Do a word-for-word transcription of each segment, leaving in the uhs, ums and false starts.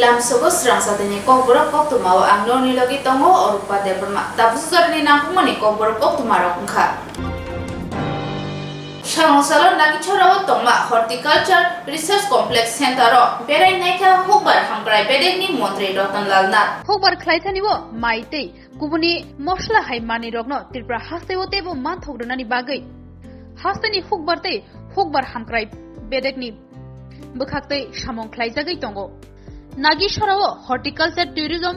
Tamsogo srang satini kokborok koktwmao ang norni logi tongo Orupa Debbarma. Tabuk jorani nangkukmani kokborok koktwmarok wngkha. Sangosalo Nagichorao tongma Horticulture Research Complex Center o berai naikha hukbar hamkrai bedekni montri Ratan Lal Nath. Hukbar khlaithani bo mai tei kubuni mosla hai manwirokno Tripura hasteo teibo manthok rwnani bagwi hasteni hukbar tei hukbar hamkrai bedekni bwkhaktwi samung khlaijagwi tongo. Nagichorao horticulture tourism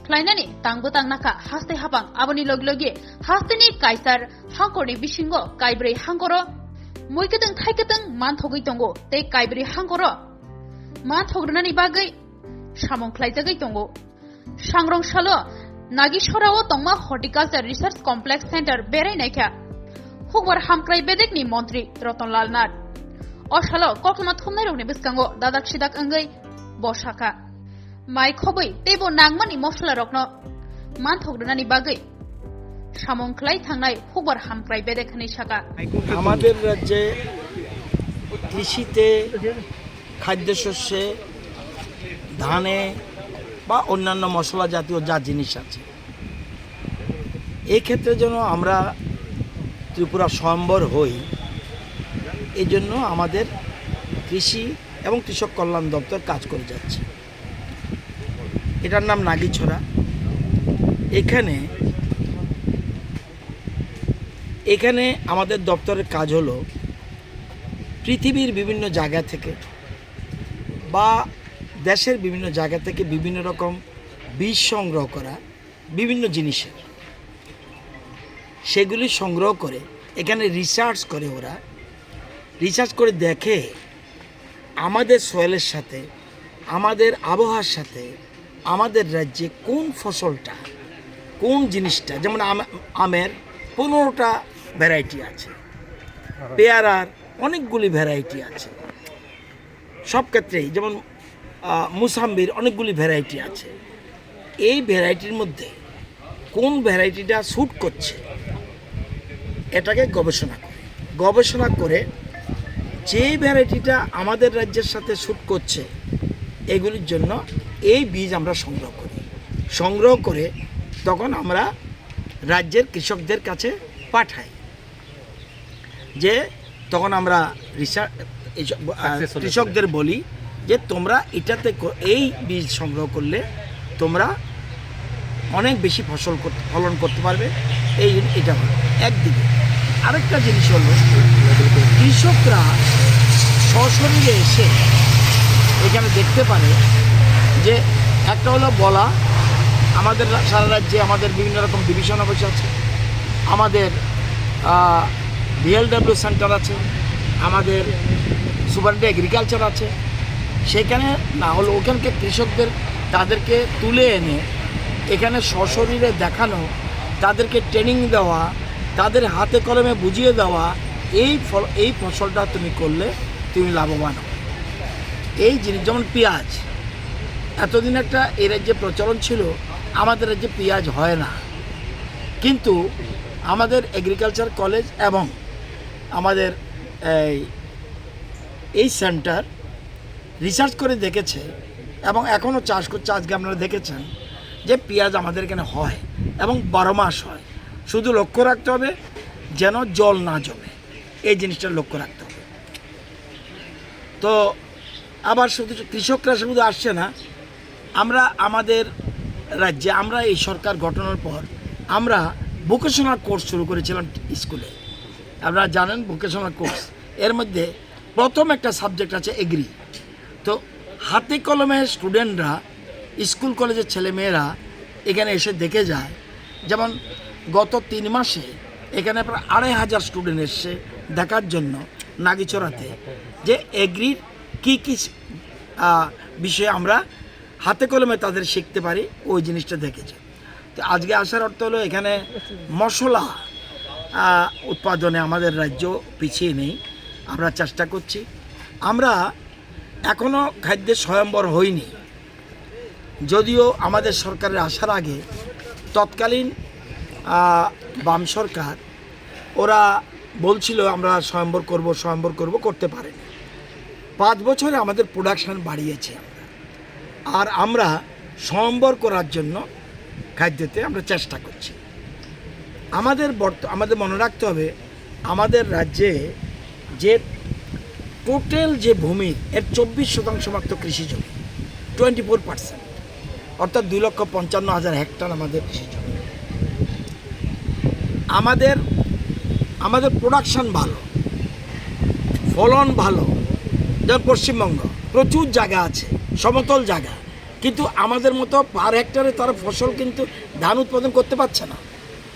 khlainani tangbo tangnakha haste hapang, aboni logi logi hasteni kaisar hangkorni bisingo kaibrwi hangkoro muikwtwng thaikatwng manthogwi tongo tei kaibrwi hangkoro manthok rwnani bagwi samung khlaijagwi tongo. Sangrong salo Nagichorao tongma Horticulture Research Complex Center berai naikha hukbar hamkrai bedekni montri Ratan Lal Nath. O salo koktwma thumnairokni bwskango dadak sidak wngwi bo sakha, mai khobwi teibo nangmani moslarokno manthok rwnani bagwi samung khlai thangnai hukbar hamkrai bedek hwnwi sakha. আমাদের রাজ্যে কৃষিতে, খাদ্যশস্যে, ধানে বা অন্যান্য মশলা জাতীয় যা জিনিস আছে, এই ক্ষেত্রে যেন আমরা ত্রিপুরা স্বয়ম্বর হই, এই জন্য আমাদের কৃষি এবং কৃষক কল্যাণ দপ্তর কাজ করে যাচ্ছে। এটার নাম নাগিছড়া। এখানে, এখানে আমাদের দপ্তরের কাজ হলো পৃথিবীর বিভিন্ন জায়গা থেকে বা দেশের বিভিন্ন জায়গা থেকে বিভিন্ন রকম বীজ সংগ্রহ করা, বিভিন্ন জিনিসের, সেগুলি সংগ্রহ করে এখানে রিসার্চ করে ওরা। রিসার্চ করে দেখে আমাদের সয়েলের সাথে, আমাদের আবহাওয়ার সাথে, আমাদের রাজ্যে কোন ফসলটা, কোন জিনিসটা, যেমন আম-, আমের পনেরোটা ভ্যারাইটি আছে, পেয়ারার অনেকগুলি ভ্যারাইটি আছে, সব ক্ষেত্রেই যেমন, আহ, মুসাম্বির অনেকগুলি ভ্যারাইটি আছে। এই ভ্যারাইটির মধ্যে কোন ভ্যারাইটিটা স্যুট করছে, এটাকে গবেষণা করে। গবেষণা করে যেই ভ্যারাইটিটা আমাদের রাজ্যের সাথে স্যুট করছে, এগুলির জন্য এই বীজ আমরা সংগ্রহ করি। সংগ্রহ করে তখন আমরা রাজ্যের কৃষকদের কাছে পাঠাই। যে তখন আমরা রিসার্চ, এই সব, আহ, কৃষকদের বলি যে, "তোমরা এটাতে ক-, এই বীজ সংগ্রহ করলে তোমরা অনেক বেশি ফসল করতে, ফলন করতে পারবে।" এই, এটা হলো একদিকে। আরেকটা জিনিস হলো, কৃষকরা সশরীরে এসে এখানে দেখতে পারে যে একটা হলো বলা, আমাদের রা-, সারা রাজ্যে আমাদের বিভিন্ন রকম ডিভিশন অফিস আছে, আমাদের, আহ, ভিএলডব্লিউ সেন্টার আছে, আমাদের সুপারিনটেন্ডেন্ট এগ্রিকালচার আছে, সেখানে না হলে ওখানকে কৃষকদের, তাদেরকে তুলে এনে এখানে সশরীরে দেখানো, তাদেরকে ট্রেনিং দেওয়া, তাদের হাতে কলমে বুঝিয়ে দেওয়া, এই ফল, এই ফসলটা তুমি করলে তুমি লাভবান হবে। এই জিনিস যেমন পেঁয়াজ, এতদিন একটা এই রাজ্যে প্রচলন ছিল, আমাদের রাজ্যে পেঁয়াজ হয় না, কিন্তু আমাদের এগ্রিকালচার কলেজ এবং আমাদের এই, এই সেন্টার রিসার্চ করে দেখেছে এবং এখনও চাষ করছে। আজকে আপনারা দেখেছেন যে পেঁয়াজ আমাদের এখানে হয় এবং বারো মাস হয়। শুধু লক্ষ্য রাখতে হবে যেন জল না জমে, এই জিনিসটা লক্ষ্য রাখতে হবে। তো আবার শুধু কৃষকরা শুধু আসছে না, আমরা আমাদের রাজ্যে, আমরা এই সরকার গঠনের পর আমরা ভোকেশনাল কোর্স শুরু করেছিলাম স্কুলে। আপনারা জানেন ভোকেশনাল কোর্স, এর মধ্যে প্রথম একটা সাবজেক্ট আছে এগ্রি। তো হাতে কলমে স্টুডেন্টরা, স্কুল কলেজের ছেলেমেয়েরা এখানে এসে দেখে যায়। যেমন গত তিন মাসে এখানে প্রায় আড়াই হাজার স্টুডেন্ট এসছে দেখার জন্য নাগিছড়াতে যে এগ্রির কী কী, আহ, বিষয়ে আমরা হাতে কলমে তাদের শিখতে পারি, ওই জিনিসটা দেখেছে। তো আজকে আসার অর্থ হলো এখানে মশলা, আহ, উৎপাদনে আমাদের রাজ্য পিছিয়ে নেই, আমরা চেষ্টা করছি। আমরা এখনও খাদ্যে স্বয়ম্বর হইনি, যদিও আমাদের সরকারের আসার আগে তৎকালীন, আহ, বাম সরকার, ওরা বলছিল আমরা স্বয়ম্বর করব, স্বয়ম্বর করব, করতে পারেনি। পাঁচ বছরে আমাদের প্রোডাকশন বাড়িয়েছে আমরা। আর আমরা সম্বর করার জন্য খাদ্যতে আমরা চেষ্টা করছি। আমাদের বর্ত-, আমাদের মনে রাখতে হবে, আমাদের রাজ্যে যে টোটাল যে ভূমি, এর চব্বিশ শতাংশ মাত্র কৃষি জমি, টোয়েন্টি ফোর পার্সেন্ট, অর্থাৎ দুই লক্ষ পঞ্চান্ন হাজার হেক্টর আমাদের কৃষি জমি। আমাদের, আমাদের প্রোডাকশন ভালো, ফলন ভালো। যেমন পশ্চিমবঙ্গ, প্রচুর জায়গা আছে, সমতল জায়গা, কিন্তু আমাদের মতো পার হেক্টরে তারা ফসল কিন্তু ধান উৎপাদন করতে পারছে না।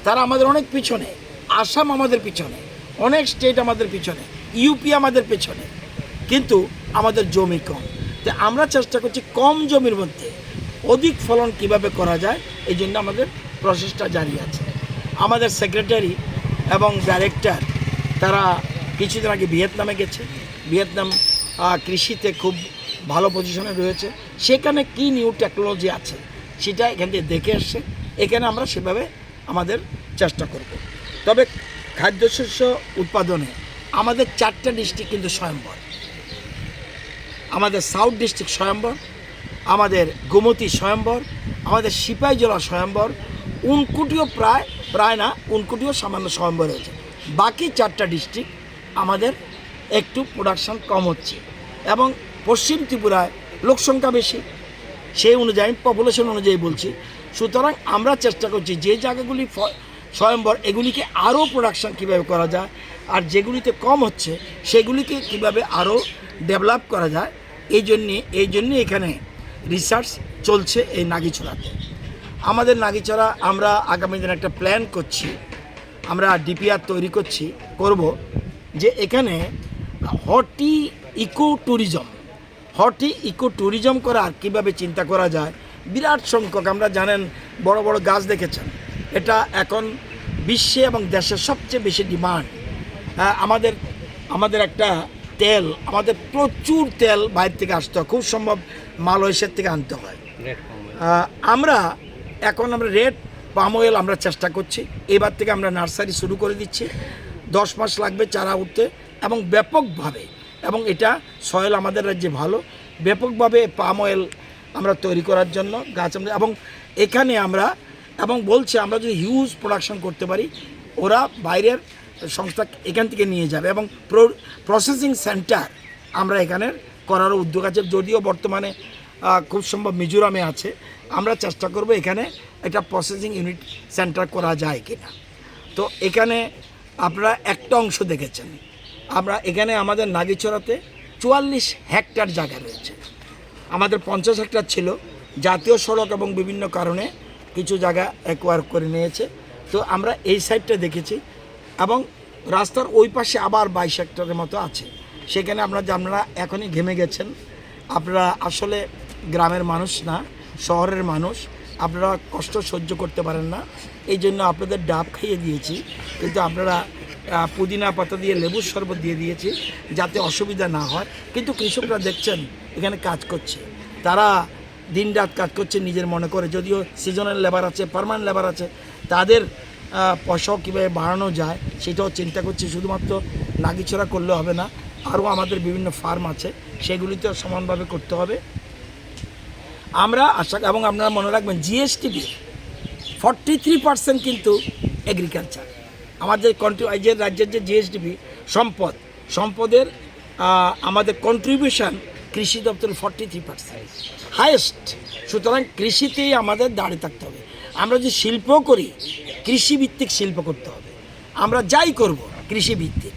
তারা আমাদের অনেক পিছনে, আসাম আমাদের পিছনে, অনেক স্টেট আমাদের পিছনে, ইউপি আমাদের পিছনে, কিন্তু আমাদের জমি কম। তো আমরা চেষ্টা করছি কম জমির মধ্যে অধিক ফলন কিভাবে করা যায়, এই জন্য আমাদের প্রচেষ্টা জারি আছে। আমাদের সেক্রেটারি এবং ডাইরেক্টর তারা কিছুদিন আগে ভিয়েতনামে গেছে। ভিয়েতনাম, আহ, কৃষিতে খুব ভালো পজিশনে রয়েছে। সেখানে কি নিউ টেকনোলজি আছে, সেটা এখান থেকে দেখে এসছে। এখানে আমরা সেভাবে আমাদের চেষ্টা করব। তবে খাদ্যশস্য উৎপাদনে আমাদের চারটা ডিস্ট্রিক্ট কিন্তু স্বয়ম্বর। আমাদের সাউথ ডিস্ট্রিক্ট স্বয়ম্বর, আমাদের গোমতী স্বয়ম্বর, আমাদের সিপাহীজলা স্বয়ম্বর, ঊনকোটিও প্রায়, প্রায় না, ঊনকোটিও সামান্য স্বয়ম্বর হয়েছে। বাকি চারটা ডিস্ট্রিক্ট আমাদের একটু প্রোডাকশন কম হচ্ছে এবং পশ্চিম ত্রিপুরায় লোকসংখ্যা বেশি, সেই অনুযায়ী, পপুলেশন অনুযায়ী বলছি। সুতরাং আমরা চেষ্টা করছি যে জায়গাগুলি ফ-, স্বয়ম্বর, এগুলিকে আরও প্রোডাকশন কীভাবে করা যায়, আর যেগুলিতে কম হচ্ছে সেগুলিকে কীভাবে আরও ডেভেলপ করা যায়, এই জন্যে, এই জন্যে এখানে রিসার্চ চলছে এই নাগিছড়াতে। আমাদের নাগিছড়া, আমরা আগামী দিনে একটা প্ল্যান করছি, আমরা ডিপিআর তৈরি করছি, করব, যে এখানে horti eco tourism, horti eco tourism করার কীভাবে চিন্তা করা যায়। বিরাট সংখ্যক, আমরা জানেন, বড় বড় গাছ দেখেছেন, এটা এখন বিশ্বে এবং দেশে সবচেয়ে বেশি ডিমান্ড। আহ, আমাদের, আমাদের একটা তেল, আমাদের প্রচুর তেল বাইরে থেকে আসতে হয়, খুব সম্ভব মালয়েশিয়ার থেকে আনতে হয়। আহ, আমরা এখন, আমরা রেড পাম অয়েল আমরা চেষ্টা করছি, এবার থেকে আমরা নার্সারি শুরু করে দিচ্ছি। দশ মাস লাগবে চারা উঠতে, এবং ব্যাপকভাবে, এবং এটা সয়েল আমাদের রাজ্যে ভালো, ব্যাপকভাবে পাম অয়েল আমরা তৈরি করার জন্য গাছ আমরা, এবং এখানে আমরা, এবং বলছে আমরা যদি হিউজ প্রোডাকশন করতে পারি, ওরা বাইরের সংস্থা এখান থেকে নিয়ে যাবে এবং প্রসেসিং সেন্টার আমরা এখানে করারও উদ্যোগ আছে। যদিও বর্তমানে, আহ, খুব সম্ভব মিজোরামে আছে, আমরা চেষ্টা করব এখানে একটা প্রসেসিং ইউনিট সেন্টার করা যায় কিনা। তো এখানে আপনারা একটা অংশ দেখেছেন, আমরা এখানে আমাদের নাগিছড়াতে চুয়াল্লিশ হেক্টর জায়গা রয়েছে। আমাদের পঞ্চাশ হেক্টর ছিল, জাতীয় সড়ক এবং বিভিন্ন কারণে কিছু জায়গা অ্যাকোয়ার করে নিয়েছে। তো আমরা এই সাইডটা দেখেছি এবং রাস্তার ওই পাশে আবার বাইশ হেক্টরের মতো আছে। সেখানে আপনারা, আপনারা এখনই ঘেমে গেছেন, আপনারা আসলে গ্রামের মানুষ না, শহরের মানুষ, আপনারা কষ্ট সহ্য করতে পারেন না, এই জন্য আপনাদের ডাব খাইয়ে দিয়েছি। কিন্তু আপনারা, আহ, পুদিনা পাতা দিয়ে লেবুর শরবত দিয়ে দিয়েছি, যাতে অসুবিধা না হয়। কিন্তু কৃষকরা দেখছেন এখানে কাজ করছে, তারা দিন রাত কাজ করছে নিজের মনে করে, যদিও সিজনাল লেবার আছে, পার্মানেন্ট লেবার আছে, তাদের, আহ, পয়সাও কীভাবে বাড়ানো যায় সেটাও চিন্তা করছে। শুধুমাত্র নাগিছড়া করলে হবে না, আরও আমাদের বিভিন্ন ফার্ম আছে, সেগুলিতেও সমানভাবে করতে হবে। আমরা আশা, এবং আপনারা মনে রাখবেন, জিএসডিপি ফর্টি থ্রি পার্সেন্ট কিন্তু এগ্রিকালচার। আমাদের কন্ট্রি, এই যে রাজ্যের যে জিএসডিপি সম্পদ, সম্পদের, আহ, আমাদের কন্ট্রিবিউশন কৃষি দপ্তরের ফর্টি থ্রি পার্সেন্ট, হায়েস্ট। সুতরাং কৃষিতেই আমাদের দাঁড়িয়ে থাকতে হবে। আমরা যদি শিল্প করি, কৃষিভিত্তিক শিল্প করতে হবে। আমরা যাই করব কৃষিভিত্তিক,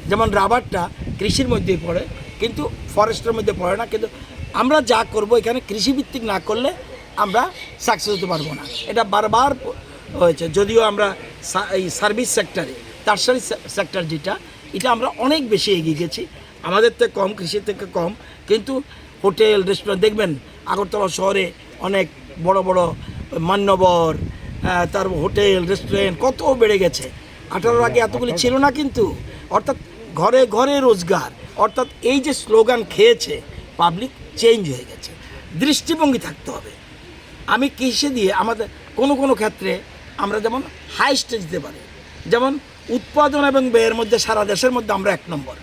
যেমন রাবারটা কৃষির মধ্যেই পড়ে, কিন্তু ফরেস্টের মধ্যে পড়ে না। কিন্তু আমরা যা করব এখানে কৃষিভিত্তিক না করলে আমরা সাকসেস হতে পারবো না। এটা বারবার প-, হয়েছে। যদিও আমরা সা-, এই সার্ভিস সেক্টরে, টার্সারি সে-, সেক্টর যেটা, এটা আমরা অনেক বেশি এগিয়ে গেছি, আমাদের থেকে কম, কৃষি থেকে কম। কিন্তু হোটেল, রেস্টুরেন্ট দেখবেন, আগরতলা শহরে অনেক বড় বড় মান্যবর, আহ, তার হোটেল, রেস্টুরেন্ট কত বেড়ে গেছে। আঠারোর আগে এতগুলি ছিল না কিন্তু। অর্থাৎ ঘরে ঘরে রোজগার, অর্থাৎ এই যে স্লোগান খেয়েছে, পাবলিক চেঞ্জ হয়ে গেছে। দৃষ্টিভঙ্গি থাকতে হবে। আমি কৃষি দিয়ে আমাদের কোনো কোনো ক্ষেত্রে আমরা যেমন হায়েস্টে যেতে পারি, যেমন উৎপাদন এবং ব্যয়ের মধ্যে সারা দেশের মধ্যে আমরা এক নম্বর।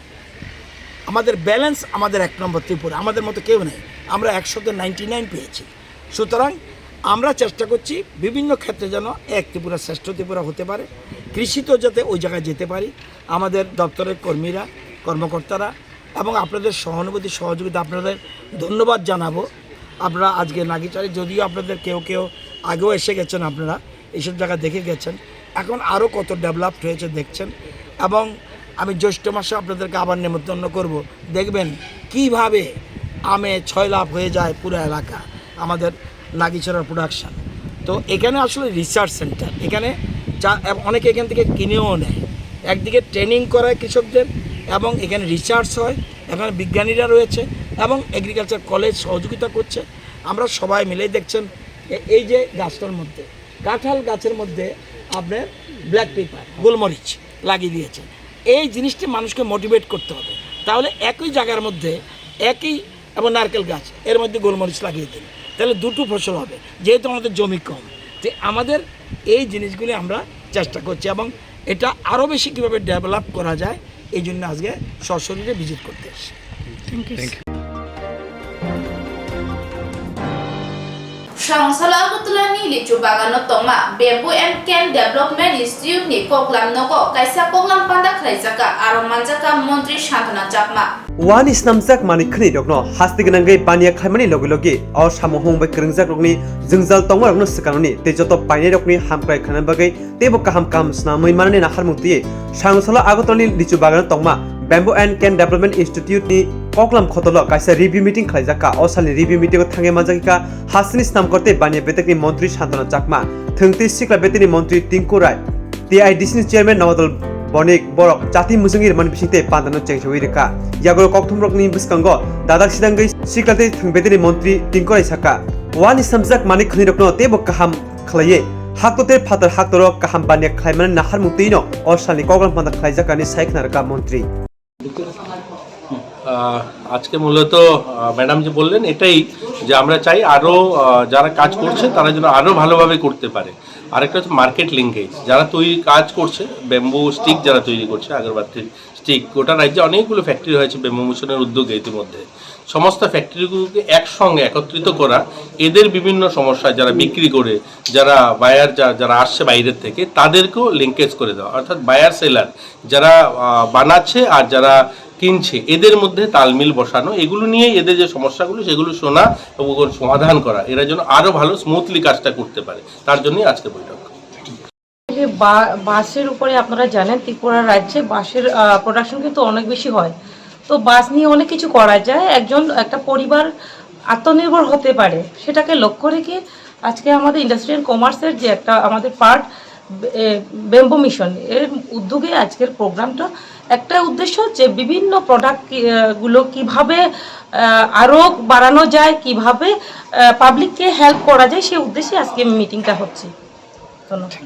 আমাদের ব্যালেন্স, আমাদের এক নম্বর ত্রিপুরা, আমাদের মতো কেউ নেই। আমরা একশোতে নাইনটি নাইন পেয়েছি। সুতরাং আমরা চেষ্টা করছি বিভিন্ন ক্ষেত্রে যেন এক ত্রিপুরা শ্রেষ্ঠ ত্রিপুরা হতে পারে, কৃষিতেও যাতে ওই জায়গায় যেতে পারি। আমাদের দপ্তরের কর্মীরা, কর্মকর্তারা এবং আপনাদের সহানুভূতি, সহযোগিতা, আপনাদের ধন্যবাদ জানাবো। আপনারা আজকে নাগিচারে, যদিও আপনাদের কেউ কেউ আগেও এসে গেছেন আপনারা, এইসব জায়গা দেখে গেছেন, এখন আরও কত ডেভেলপড হয়েছে দেখছেন। এবং আমি জ্যৈষ্ঠ মাসে আপনাদেরকে আবার নেমন্তন্ন করব, দেখবেন কিভাবে আমে ছয় লাভ হয়ে যায় পুরো এলাকা, আমাদের নাগিছড়ার প্রোডাকশন। তো এখানে আসলে রিসার্চ সেন্টার, এখানে চা-, এব-, অনেকে এখান থেকে কিনেও নেয়। একদিকে ট্রেনিং করায় কৃষকদের এবং এখানে রিসার্চ হয়, এখানে বিজ্ঞানীরা রয়েছে এবং এগ্রিকালচার কলেজ সহযোগিতা করছে। আমরা সবাই মিলেই দেখছেন এ-, এই যে গাছটার মধ্যে, কাঁঠাল গাছের মধ্যে আপনার ব্ল্যাক পেপার, গোলমরিচ লাগিয়ে দিয়েছেন। এই জিনিসটি মানুষকে মোটিভেট করতে হবে। তাহলে একই জায়গার মধ্যে একই, এবং নারকেল গাছ, এর মধ্যে গোলমরিচ লাগিয়ে দিন, তাহলে দুটো ফসল হবে, যেহেতু আমাদের জমি কম। তো আমাদের এই জিনিসগুলি আমরা চেষ্টা করছি এবং এটা আরও বেশি কীভাবে ডেভেলপ করা যায়, এই জন্য আজকে সশরীরে ভিজিট করতে এসেছি। Thank you. Thank you. Songwsalo Agartala ni lichu bagano tongma Bamboo and Cane Development Institute ni koklam nogo kaisa koklam panda khlaijaka, aro manjaka Montri Santana Chakma. Wani snamjak manwi khwnwi rokno hasti gwnangwi baniya khlaimani logi logi o samung hung bai kwrwngjak rokni jwngjal tongma rokno swkangni tei joto painai rokni hamkrai khlaina bagwi teibo kaham kaham snamwi manani naharmung twiwi Sangwsalo Agartala ni lichu bagano tongma Bamboo and Cane Development Institute ni koklam khotolo kaisa review meeting khlaijak kha. O salni review meeting o thangwi manjak kha hasteni snamkor tei baniya bedekni montri Santana Chakma, thwng tei sikla bedekni montri Tinku Rai, T I D C ni chairman Namadal Bonik, borok chati muchungwi rwmani bisingtwi pandano chengsawi rwkha. Yagulo kokthumrokni bwskango dadak sidangwi sikla tei thwng bedekni montri Tinku Rai sakha, wani snamjak manwi khwnwirokno teibo kaham khlaiwi hakto tei phatar haktoro kaham baniya khlaimani naharmung twino o salni koklam panda khlaijakani sai khna rwkha montri. আহ, আজকে মূলত, আহ, ম্যাডাম যে বললেন এটাই, যে আমরা চাই আরও, আহ, যারা কাজ করছে তারা যেন আরও ভালোভাবে করতে পারে। আরেকটা হচ্ছে মার্কেট লিঙ্কেজ, যারা তৈরি কাজ করছে, ব্যাম্বু স্টিক যারা তৈরি করছে, আগরবাতি স্টিক, গোটা রাজ্যে অনেকগুলো ফ্যাক্টরি হয়েছে ব্যাম্বু মিশনের উদ্যোগে ইতিমধ্যে। সমস্ত ফ্যাক্টরিগুলোকে একসঙ্গে একত্রিত করা, এদের বিভিন্ন সমস্যা, যারা বিক্রি করে, যারা বায়ার, যা-, যারা আসছে বাইরের থেকে, তাদেরকেও লিঙ্কেজ করে দেওয়া, অর্থাৎ বায়ার সেলার যারা, আহ, বানাচ্ছে আর যারা কিনছে, এদের মধ্যে তালমিল বসানো, এগুলো নিয়ে এদের যে সমস্যাগুলো, সেগুলো শোনা এবং ওগুলো সমাধান করা, এরা যেন আরও ভালো স্মুথলি কাজটা করতে পারে, তার জন্যই আজকে বৈঠক। এই যে বা-, বাঁশের উপরে আপনারা জানেন, ত্রিপুরা রাজ্যে বাঁশের, আহ, প্রোডাকশন কিন্তু অনেক বেশি হয়। তো বাঁশ নিয়ে অনেক কিছু করা যায়। একজন, একটা পরিবার আত্মনির্ভর হতে পারে, সেটাকে লক্ষ্য রেখে আজকে আমাদের ইন্ডাস্ট্রি অ্যান্ড কমার্সের যে একটা আমাদের পার্ট, এ, ব্যাম্বু মিশন, এর উদ্যোগে আজকের প্রোগ্রামটা। একটা উদ্দেশ্য হচ্ছে বিভিন্ন প্রোডাক্ট কি, আহ, গুলো কিভাবে, আহ, আরো বাড়ানো যায়, কিভাবে, আহ, পাবলিককে হেল্প করা যায়, সেই উদ্দেশ্যে আজকে মিটিংটা হচ্ছে। ধন্যবাদ।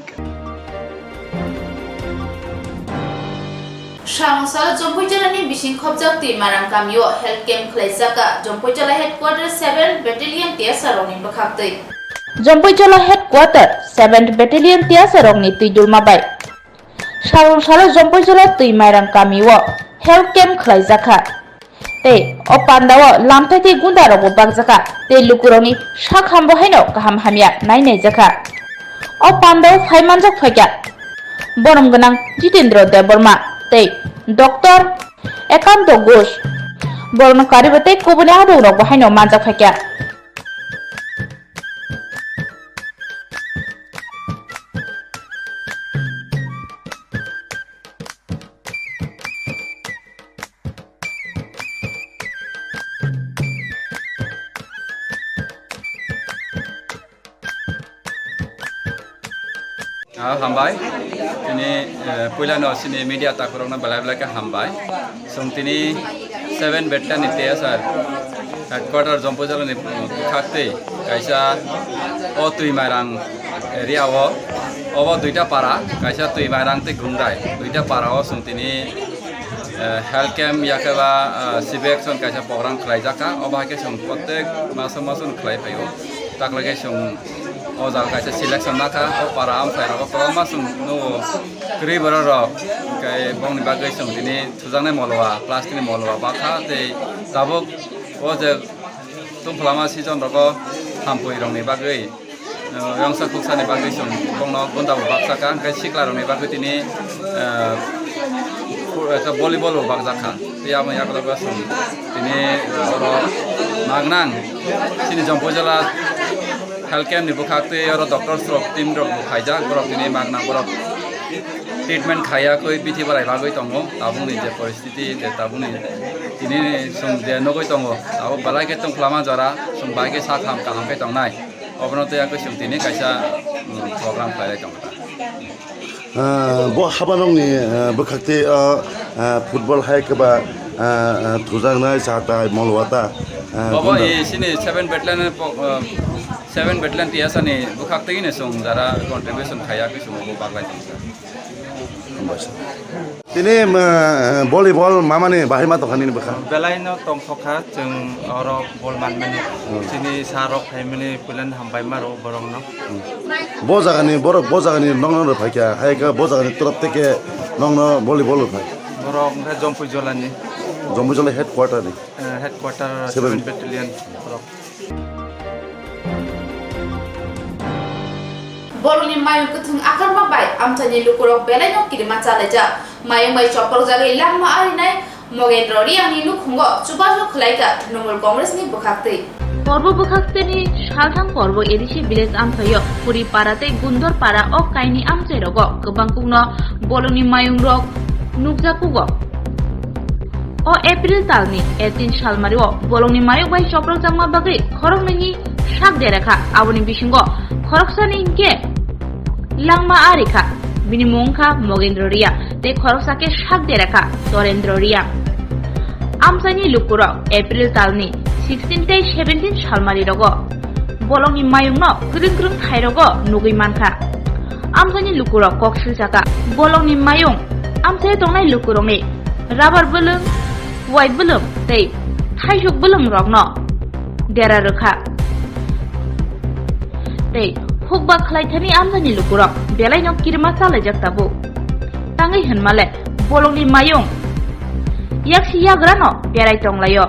Sangwsalo Jompuijala ni bising khopjak Twimarang kamio health camp khlaijak kha. Jompuijala headquarter seven battalion T S R rokni bwkhaktwi. Jompuijala headquarter seven battalion T S R rokni twi dulma bai. Sangwsalo Jompuijala Twimarang kamio health camp khlaijak kha. Tei o pandao lamthai tei gunda rokbo bakjakha tei lukurokni sak hambo haino kaham hamya nai naijakha. O pandao phai manjak phaikha borom gwnang Jitendra Debbarma tei Doctor Ekanto Ghosh. Borokno karibo tei kubuni adongrokbo haino manjak phaikha. Ah, hambai. Tini, eh, puilano sini media takhurokno belai belai khe hambai. Chwng tini seven Battalion ni T S R headquarter Jompuijala ni, eh, bwkhaktwi kaisa o Twimairang area o, obo duita para, kaisa Twimairang tei Gungdai, duita para o chwng tini, eh, health camp yakhe ba, eh, civic action kaisa program khlaijak kha, obo hai khe chwng protek maso maso no khlai phaio, takla khe chwng o jaga kaisa selection nakha, o para amchai rogo kwbangma chwng nugo, kwrwi borok rok, hwnkhe bongni bagwi chwng tini thujaknai molwa, plastic ni molwa bakha tei tabuk o je Tongphlama season rogo hampui rokni bagwi, uh, yongsa khuksani bagwi chwng bongno gunda bo baksa kha, hwnkhe sikla rokni bagwi tini, uh, fu-, uh, volleyball bo bakjak kha. Tei amo yagulo bo chwng tini, uh, oro magnang chini Jompuijala health camp ni bwkhak tei oro doctors rok team rok bo khaijak, borok tini magnang borok treatment khaiya koi bithi barai bagwi tongo, tabukni je poristiti, je tabukni tini chwng je nugwi tongo, abo belai khe tongphlama jora, chwng bai khe sak ham kaham khe tongnai. Obono tei yakhe chwng tini kaisa, um, program khlai tongkha. Ah, bo habanokni, ah, bwkhak tei, ah, ah, football hai kwba, ah, ah, thujaknai chatai molwata, ah, Obo gunda. I sini seven battalion po-, ah, seven battalion T S A ni bwkhak tei ni chwng jara contribution khaiya khe chwng obo baglai tongkha. Tini, um, volleyball mamani bahai ma tongkha nini bwkha? Belai no tongthokha chwng oro ball manmani. Hmm. Chini sir rok phaimani puila no hambai ma rw borok no. Hmm. Bo jagani borok, bo jagani nokno rw phaikha, hai khe bo jagani torop theke nokno volleyball rw phai. Borok wngkha Jompuijolani. Jompuijola headquarter ni? Eh, headquarter seven. Seven battalion borok. Bolongni mayung kwthwng akarma bai amchaini lukurok belaino kirima chalaijak. Mayung bai chopropjagwi langma arinai Mogendra Reangni nukhungo chubachu khwlaikha Trinamool Congressni bwkhaktwi. Porbo bwkhaktwini saltham porbo A D C village amchaio Khuripara tei Gundorpara o kaini amchairogo kwbangkukno bolongni mayungrok nukjakkugo. O April talni eighteen salmario bolongni mayung bai chopropjakma bagwi khoroknwini sak derakha. Aboni bisingo khoroksani hinkhe langma arikha, bini mung wngkha Mogendra Reang, tei khoroksa khe sak derakha Torendra Reang. Amchaini lukurok April talni sixteen tei seventeen salmarirogo bolongni mayungno kwrwng kwrwng thairogo nugwi mankha. Amchaini lukurok kok silsakha, bolongni mayung amchaio tongnai lukurokni rabar bwlwng, wai bwlwng tei thaisuk bwlwng rokno dera rwkha. Tei hukba khlaithani amchaini lukurok belaino kirima chalaijak tabuk. Tangwi hwnmale bolongni mayung yaksi yagrano berai tonglaio.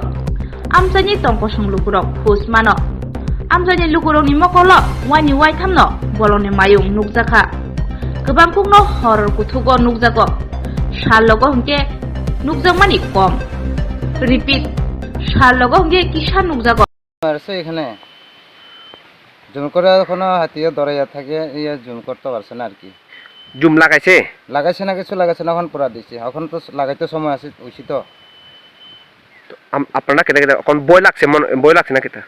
Amchaini tongkosong lukurok hus mano. Amchaini lukurokni mokolo waini waithamno bolongni mayung nukjakha. Kwbangkukno hor kuthugo nukjago. Sal logo hinkhe nukjakmani kom. Repeat, sal logo hinkhe kisa nukjago. আর সে এখানে জুম করে এখনো হাতিয়ে ধরে থাকে, ইয়ে জুম করতে পারছে না আর কি। জুম লাগাইছে? লাগাইছে না, কিছু লাগাইছে না, এখন পুরা দিছে। এখন তো লাগাইতে সময় আছে, হইছে তো। তো আম-, আপনারা কেটে কেটে এখন ভয় লাগছে, মন-, ভয় লাগছে না কিতা?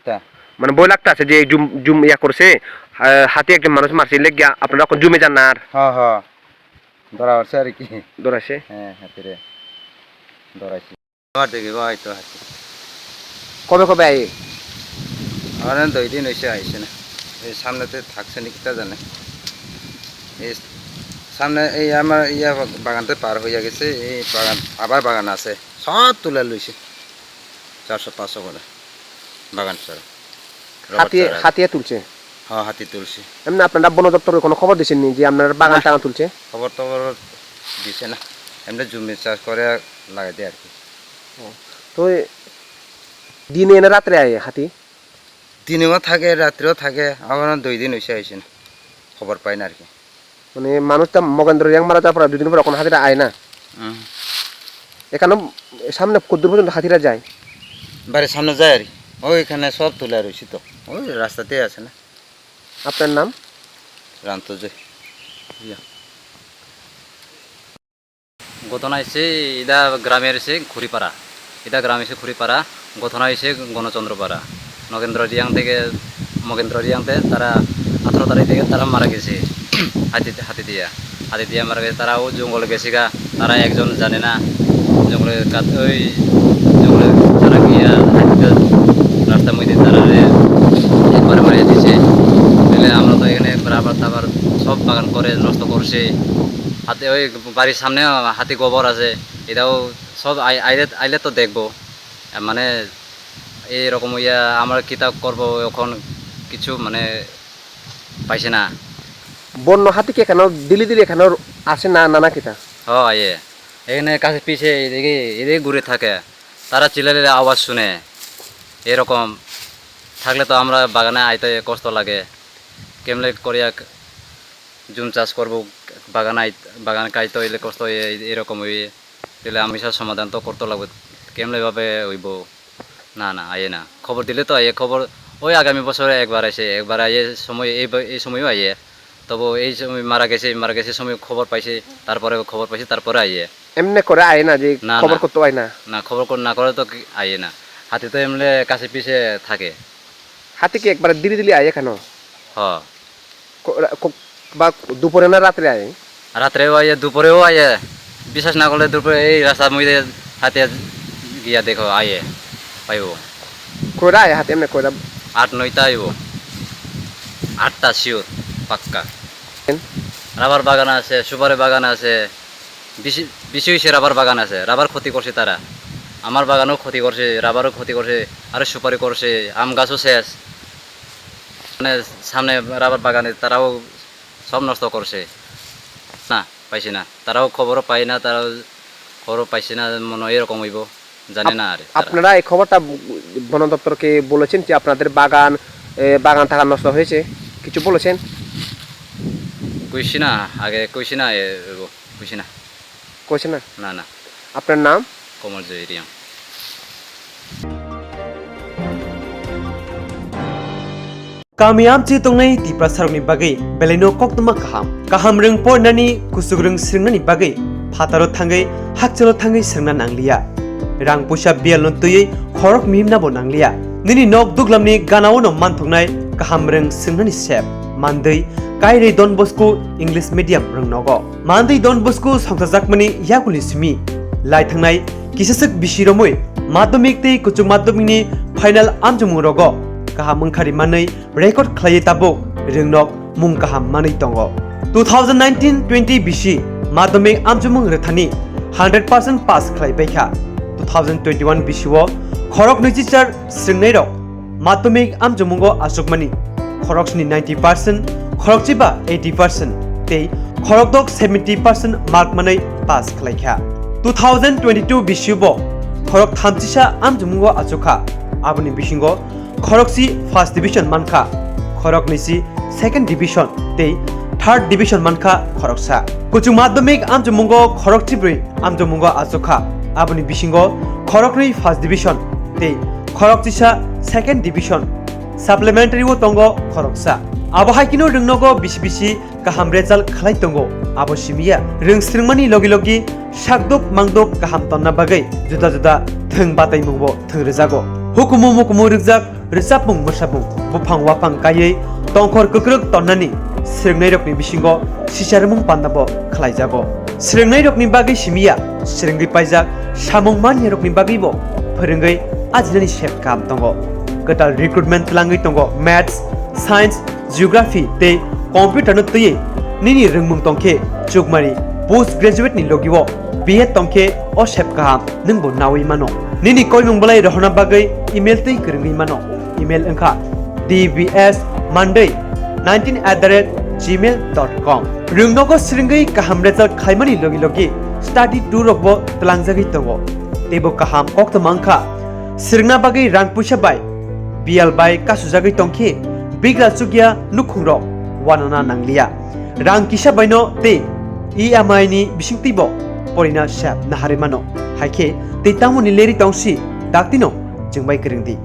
তা। মানে ভয় লাগতে আছে যে এই জুম, জুম ইয়া করছে, আহ, হাতি একজন মানুষ মারছে, লেগে আপনারা এখন জুমে যান না আর? হ্যাঁ, হ্যাঁ। ধরা পড়ছে আর কি। ধরাছে? হ্যাঁ, হাতিরে ধরাইছে। আমার দেখি ভাই তো হাতি। কবে কবে আই? আমার দুই দিন হয়েছে আইছে না। এই সামনেতে থাকছে নি কিতা জানে। এই সামনে এই আমার ইয়া বাগানতে পার হইয়া গেছে, এই বাগান, আবার বাগান আছে। সব তুলে লইছে। চারশো পাঁচশো করে বাগান ছাড়া। রবার হাতিয়ে, ছাড়া। হাতিয়ে তুলছে? হ্যাঁ, হাতি তুলছে। এমনি আপনারা বন দপ্তরে কোনো খবর দিছেননি যে আপনারা বাগান না। টাগান তুলছে? খবর টবর দিছে না। এমনি জমি চাষ করে লাগাই দেয় আর কি। ও, তো এ দিনে না রাত্রে আয় হাতি? দিনেও থাকে, রাত্রেও থাকে। আমার দুই দিন হয়েছে আইছে না। খবর পাই না আর কি। মানে মানুষটা মগেন্দ্র রিয়াং মারা যাওয়ার পরে দুদিন পরে কোনো হাতিরা আয় না? হুম। এখানে সামনে কদ্দূর পর্যন্ত হাতিরা যায়? বাড়ির সামনে যায় আর কি। ওইখানে সব তুলে রয়েছে তো। ওই রাস্তাতেই আছে না। আপনার নাম? রামতজয়। ইয়া। ঘটনা হয়েছে, এটা গ্রামের হচ্ছে খুড়িপাড়া। এটা গ্রাম হচ্ছে খুড়িপাড়া, ঘটনা হয়েছে গণচন্দ্রপাড়া। নগেন্দ্র রিয়াং থেকে, মগেন্দ্র রিয়াং থেকে তারা আঠারো তারিখ থেকে তারা মারা গেছে। হাতি, হাতি দিয়া, হাতি দিয়া মারা গেছে। তারাও জঙ্গলে গেছে গা, তারা একজন জানে না। জঙ্গলে কাত-, ওই জঙ্গলে তারা গিয়া হাতিটা রাস্তার মধ্যে তারা একবারে মারিয়ে দিছে। তাহলে আমরা তো এখানে রাবার টাবার সব বাগান করে নষ্ট করছে। হাতে ওই বাড়ির সামনে হাতি গোবর আছে, এটাও সব আই-, আইলে, আইলে তো দেখবো। আহ, মানে এইরকম ইয়া আমরা কিতা করবো এখন কিছু মানে পাইছে না। বন্য হাতি কি এখানে দিল্লি দিল্লি এখানে আছে না, না, না কিতা? হ, আইয়ে। এখানে কাছে পিছে এদিকে, এদিকে ঘুরে থাকে। তারা চিল্লালে আওয়াজ শুনে। এরকম থাকলে তো আমরা বাগানে আইতে কষ্ট লাগে, কেমনে করিয়া জুম চাষ করব, বাগান আই-, বাগান কাইতে হইলে কষ্ট হয়ে এরকম হয়ে, তাহলে আমি সব সমাধান তো করতে লাগবে, কেমনে ভাবে হইব? না, না, আইয়ে না। খবর দিলে তো আইয়ে, খবর ওই আগামী বছরে একবার আসে, একবার আইয়ে সময়, এই ব-, এই সময়ও আইয়ে। তবু এই সময় মারা গেছে, মারা গেছে সময় খবর পাইছে, তারপরে খবর পাইছে, তারপরে আইয়ে। এমনি করে আয় না যে না, খবর না। করতে হয় না? না, খবর কর-, না করে তো কি আইয়ে না। হাতি তো এমনি কাছে পিছে থাকে। হাতি কি একবারে দিলি দিলি আয় এখানো? হ। কো-, রা-, কো-, বা দুপুরে না রাত্রে আয়? রাত্রেও আইয়ে, দুপুরেও আইয়ে। বিশ্বাস না করলে দুপুরে এই রাস্তা মুইদে হাতে গিয়া দেখো, আইয়ে, পাইবো। কয়টা আয় হাতি এমনি কয়টা? আট নয়টা আইবো। আটটা sure, পাক্কা। কেন? রাবার বাগান আছে, সুপারি বাগান আছে, বেশি, বেশি বেশি রাবার বাগান আছে। রাবার ক্ষতি করছে তারা। আমার বাগানও ক্ষতি করছে, রাবারও ক্ষতি করছে, আরো সুপারি করছে, আম গাছও শেষ। মানে সামনে রাবার বাগানে তারাও সব নষ্ট করছে। না, পাইছি না। তারাও খবরও পায় না, তারাও খবরও পাইছে না, মনে হয় এরকম হইব, জানে আপ-, না আর তারা। আপনারা এই খবরটা ব-, বন দপ্তরকে বলেছেন যে আপনাদের বাগান, এ, বাগান টাগান নষ্ট হয়েছে? কিছু বলেছেন? কইছি না, আগে কইছি না, এ, এগো, কইছি না। কইছে না? না, না। আপনার নাম? কমল জয় Reang. Kami amchi tongnai Tiprasarokni bagwi belaino koktwma kaham. Kaham rwng porinani, kuchuk rwng swrwngnani bagwi phataro thangwi, hakchalo thangwi swrwngna nangliya. Rang puisa biyalno twiwi khorok mihimnabo nangliya. Nini nok duglamni ganaono manthoknai kaham rwng swrwngnani sep. Mandwi, Kairwi Don Bosco English Medium rwngnogo. Mandwi Don Bosco songchajakmani yakulni simi lai thangnai kisaswk bisi romwi madhyamik tei kuchuk madhyamikni final amchomung rogo kaham wngkhari manwi record khlaiwi tabuk rwngnok mung kaham manwi tongo. Two thousand nineteen twenty bisi madhyamik amchomung rwthani hundred percent pass khlai paikha. Two thousand twenty-one bisio khorok nwichichar swrwngnairok madhyamik amchomungo achukmani khoroksni ninety percent, khorokchiba eighty percent tei khorokdok seventy percent mark manwi pass khlaikha. Two thousand twenty-two bisibo khorok thamchisa amchomungo achukha, aboni bisingo khorokchi first division mankha, khoroknwisi second division tei third division mankha khoroksa. Kuchuk madhyamik amchomungo khorokchibrwi amchomungo achukha, aboni bisingo khoroknwi first division tei khorokchisa second division, supplementary o tongo khoroksa. Abo hai kheno rwngnogo bisi bisi kaham result khlai tongo, abo simiya rwng swrwngmani logi logi sakduk mangduk kaham tonna bagwi juda juda thwng bataimungbo thwng rwjago. Hukumu mukumu rwkjak rwchapmung mwsapmung, buphang waphang kaiwi tongkhor kwkrwk tonnani swrwngnairokni bisingo sicharmung pandabo khlaijago. Swrwngnairokni bagwi simiya swrwngwi paijak samung manyarokni bagwibo phwrwngwi ajinani sep kaham tongo. Kwtal recruitment twlangwi tongo Maths, Science, Geography tei Computer no twiwi nini rwngmung tongkhe chukmani post graduate ni logi o B Ed tongkhe o sep kaham nwngbo nawi mano. Nini koimung belai rohorna bagwi email twi kwrwngwi mano. Email wngkha D B S Monday nineteen at the rate gmail dot com. Rwngnogo swrwngwi kaham result khlaimani logi logi study tour rokbo twlangjagwi tongo. Teibo kaham koktwma wngkha swrwngna bagwi rang puisa bai biyal bai kasujagwi tongkhe bigra chukya nukhungrok wanana nangliya. Rang kisa baino tei E M I ni bisingtwibo porina sep naharwi mano. Haikhe tei tamoni leri tongsi daktino chwngbai kwrwngdi.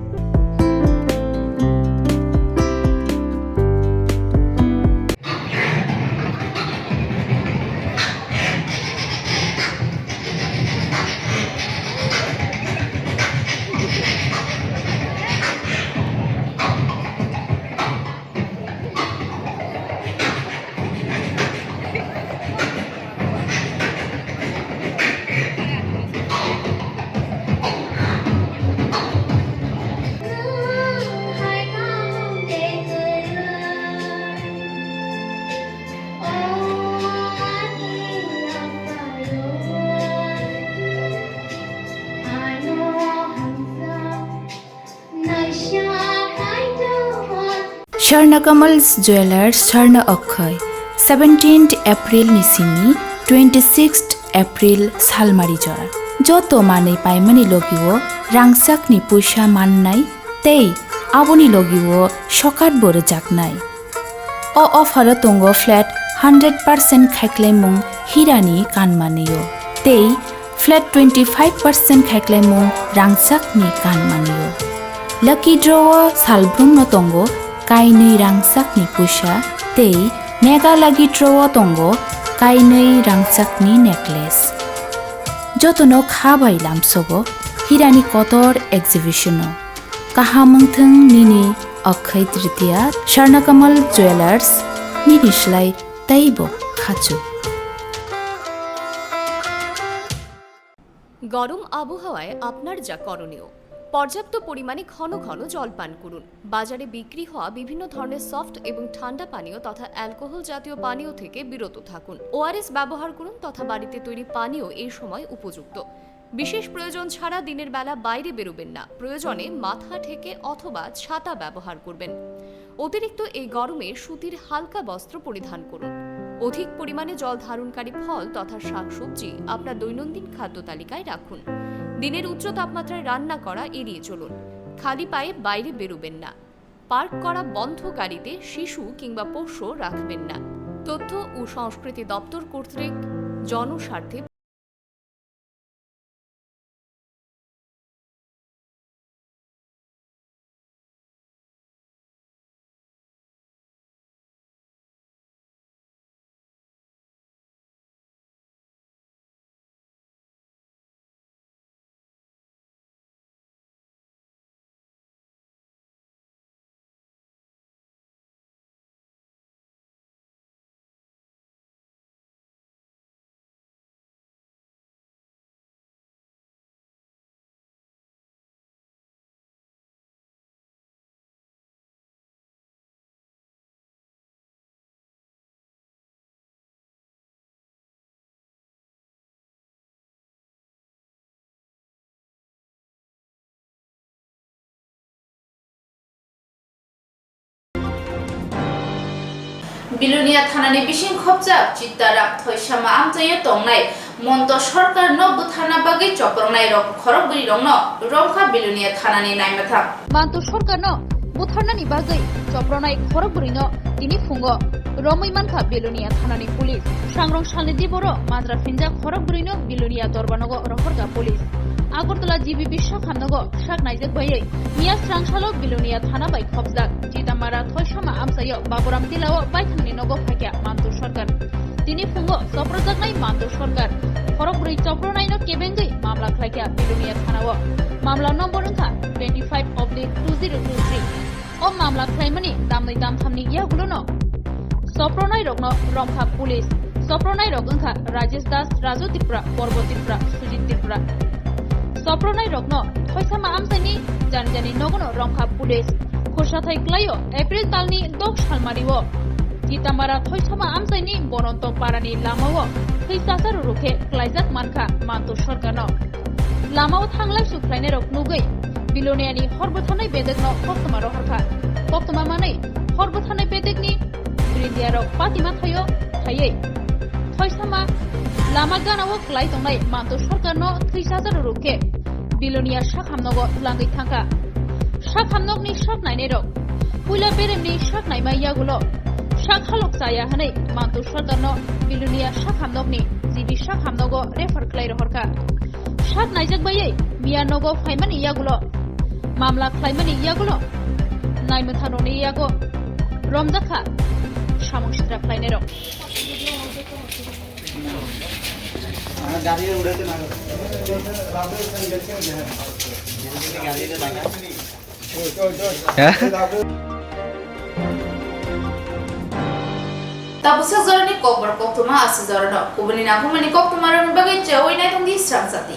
Swarna Kamal Jewellers, Swarna Akshai, seventeenth April ni simi twenty-sixth April salmari jora. Joto manwi paimani logio rangchakni puisa mannai tei Aboni logio sokat bo rwjaknai. O offer o tongo flat hundred percent khaiklaimung hirani kanmanwio tei flat twenty five percent khaiklaimung rangchakni kanmanwio. Lucky draw o salbrumno tongo kainwi rangchakni puisa tei mega lucky draw o tongo kainwi rangchakni necklace. Jotono kha bai lamsogo hirani kotor exhibition o. Kaham wngthwng nini Akshaya Tritiya, Swarnakamal Jewellers, nini slai teibo khachuk. গরম আবহাওয়ায় আপনার যা করণীয়, পর্যাপ্ত পরিমাণে ঘন ঘন জল পান করুন। বাজারে বিক্রি হওয়া বিভিন্ন ধরনের সফট এবং ঠান্ডা পানীয় তথা অ্যালকোহল জাতীয় পানীয় থেকে বিরত থাকুন। ওআরএস ব্যবহার করুন তথা বাড়িতে তৈরি পানীয় এই সময় উপযুক্ত। বিশেষ প্রয়োজন ছাড়া দিনের বেলা বাইরে বেরোবেন না। প্রয়োজনে মাথা ঢেকে অথবা ছাতা ব্যবহার করবেন। অতিরিক্ত এই গরমে সুতির হালকা বস্ত্র পরিধান করুন। অধিক পরিমাণে জল ধারণকারী ফল তথা শাকসবজি আপনার দৈনন্দিন খাদ্য তালিকায় রাখুন। দিনের উচ্চ তাপমাত্রায় রান্না করা এড়িয়ে চলুন। খালি পায়ে বাইরে বেরোবেন না। পার্ক করা বন্ধ গাড়িতে শিশু কিংবা পোষ্য রাখবেন না। তথ্য ও সংস্কৃতি দপ্তর কর্তৃক জনস্বার্থে Bilonia thanani bising khopjak Chitaram Thoisama amchaio tongnai Monto Sarkarno bwtharna bagwi choprongnai rok khorokbwrwi rokno romkha Bilonia thanani naimathang. Monto Sarkarno bwtharnani bagwi chopronai khorokbwrwino tini phungo romwi mankha Bilonia thanani police. Sangrong salni diboro majra phinjak khorokbwrwino Bilonia dorbanogo rohorkha police. Agartala G B P sakhamnogo sak naijak baiwi miya srangsalo Bilonia thana bai khopjak Chitamara Thoisama amchaio Baburam Tilao baithangni nogo phaikha Mantu Sarkar. Tini phungo choprojaknai Mantu Sarkar khorokbwrwi chopronaino kebengwi mamla khlaikha Bilonia thanao. Mamla nombor wngkha twenty five oblique two zero two three. O mamla khlaimani tamni tamthamni yagulono chopronairokno romkha police. Chopronairok wngkha Rajesh Das, Raju Tripura, Porbo Tripura, Sujit Tripura. Chopronairokno Thoisama amchaini jani jani nogono romkha police. Khorsathai klaio April talni dok salmario Chitamara Thoisama amchaini Bononto parani lamao thwi chasa rurukhe klaijak mankha Mantu Sarkarno. Lamao thanglai suk khlainairok nugwi Biloniani hor bwtharnai bedekno koktwma rohorkha. Koktwma manwi hor bwtharnai bedekni brindiarok patima thaio thaiwi Thoisama lama ganao klai tongnai Mantu Sarkarno thwi chasa rurukhe Bilonia sakhamnogo twlangwi thangkha. Sakhamnokni sak nainairok puila beremni sak naima yagulo sak halok chaya hwnwi Mantu Sarkarno Bilonia sakhamnokni G B sakhamnogo refer khlai rohorkha. Sak naijak baiwi miya nogo phaimani yagulo, mamla khlaimani yagulo, naimwthangrokni yago romjakha samung sitra khlainairok. Tabuksa jorani kokborok koktwma aswk jorano kubuni nangkukmani koktwmarokni bagwi cheui naitongdi srang chati.